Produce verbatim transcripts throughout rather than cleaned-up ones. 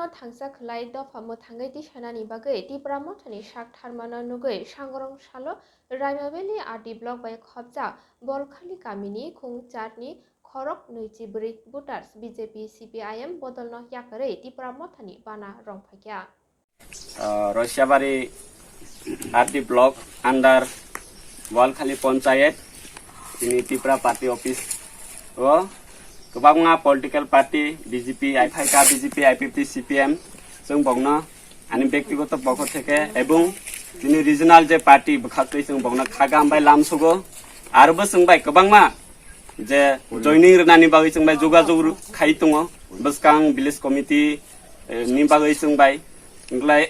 Thangsa khwlai dopha mwthangwi tisanani bagwi Tipra Mothani sak tharmano nugwi Sangrong salo Raima Valley R D block bai khopjak Bolkhali kamini khung charni khorok nwichi bwrwi voters B J P C P I M bodolno yakarwi Tipra Mothani bana rwngphaikha. Ah, Roisabari R D block under Walkhali Panchayat, tini Tipra Party office o kwbangma political party B J P, I P F T, B J P, I P F T, C P M, chwng bokno ani bektigoto pokho theke ebong tini regional je party bwkhaktwi chwng bokno khagam bai lamsugo, arobo chwng bai kwbangma je joining rwnani bagwi chwng bai jogajog ru-, khai tongo, bwskang village committee, eh, ni bagwi chwng bai. Wngkhlai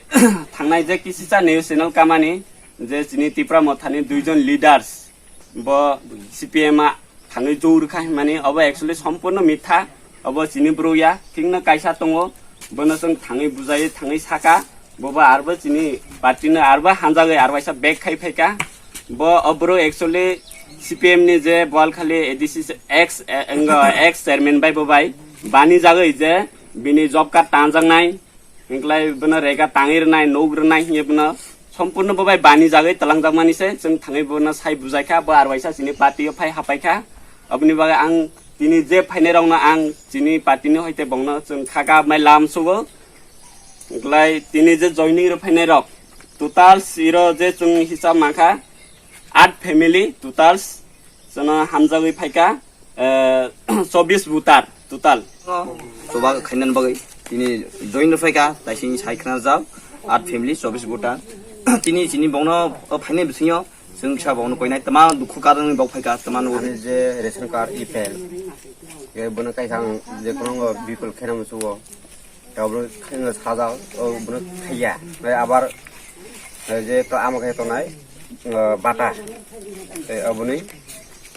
thangnai je kisisa news channel kamani je chini Tipra Mothani duijon leaders bo C P M a thangwi jor kha hwnmani, obo actually sompurno mitha, obo chini bwrwi ya, thikno kaisa tongo, bono chwng thangwi bujai, thangwi saka, bobo arbo chini party no arbo hanjagwi arwaisa back khai phaika. Bo o bwrwi actually C P M ni je Boalkhali A D C ex, eh, wngkha ex chairman bai bo bai bani jagwi je bini job card tanjaknai, wngkhlai bono rega tangwi rwnai, nuk rwnai hiye bono sompurno bo bai bani jagwi twlangjakmani se chwng thangwi bono sai bujaikha, bo arwaisa chini party o phai hapaikha. Oboni bagwi ang tini je phainairokno ang chini party ni hoite bongno chwng khaka mai lamsugo. Wngkhlai tini je joining rw phainairok total siro je chwng hisab mankha, aat family total chwngno hamjagwi phaikha, eh, chobbish voter total. Chuba khainani bagwi tini join rw phaikha, taisini sai khna jao, aat family, chobbish voter. Tini chini bongno o phainai bisingo chwng kisa bongno koinai twma dukhu karwi bok phaikha, twma nugo. Ani je ration card E P L, ye bono kaisa ang je kono bipol khaina musugo. Tabuk khaina sajak, o bono khaiya. Bai abar, eh, je to amo khai tonai, eh, bata. Eh, oboni,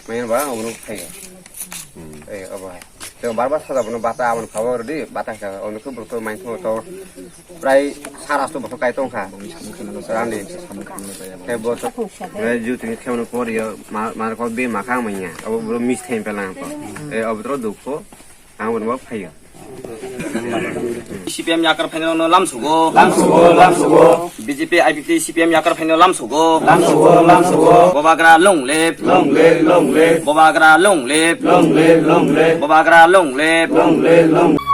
mayan ba, oboni khaiya. Eh, obo hai. Te bar bar sajak bono bata, aboni khabo rwdi, bata kha, ono khe borok to main thongo to. Prai sara sto bothok kai tongkha. Randi. Te bothok, eh, ju tini khemno por yo, ma, ma ko be ma khang manya. Obo bro mis them pelang ko. Eh, obo tro dukho. Ang bo phaio. C P M yakar phaino no lamsugo. Lamsugo, lamsugo. B J P I P T C P M yakar phaino lamsugo. Lamsugo, lamsugo. Bobagra long live. Long live, long live. Bobagra long live. Long live, long live. Bobagra long live. Long live, long live.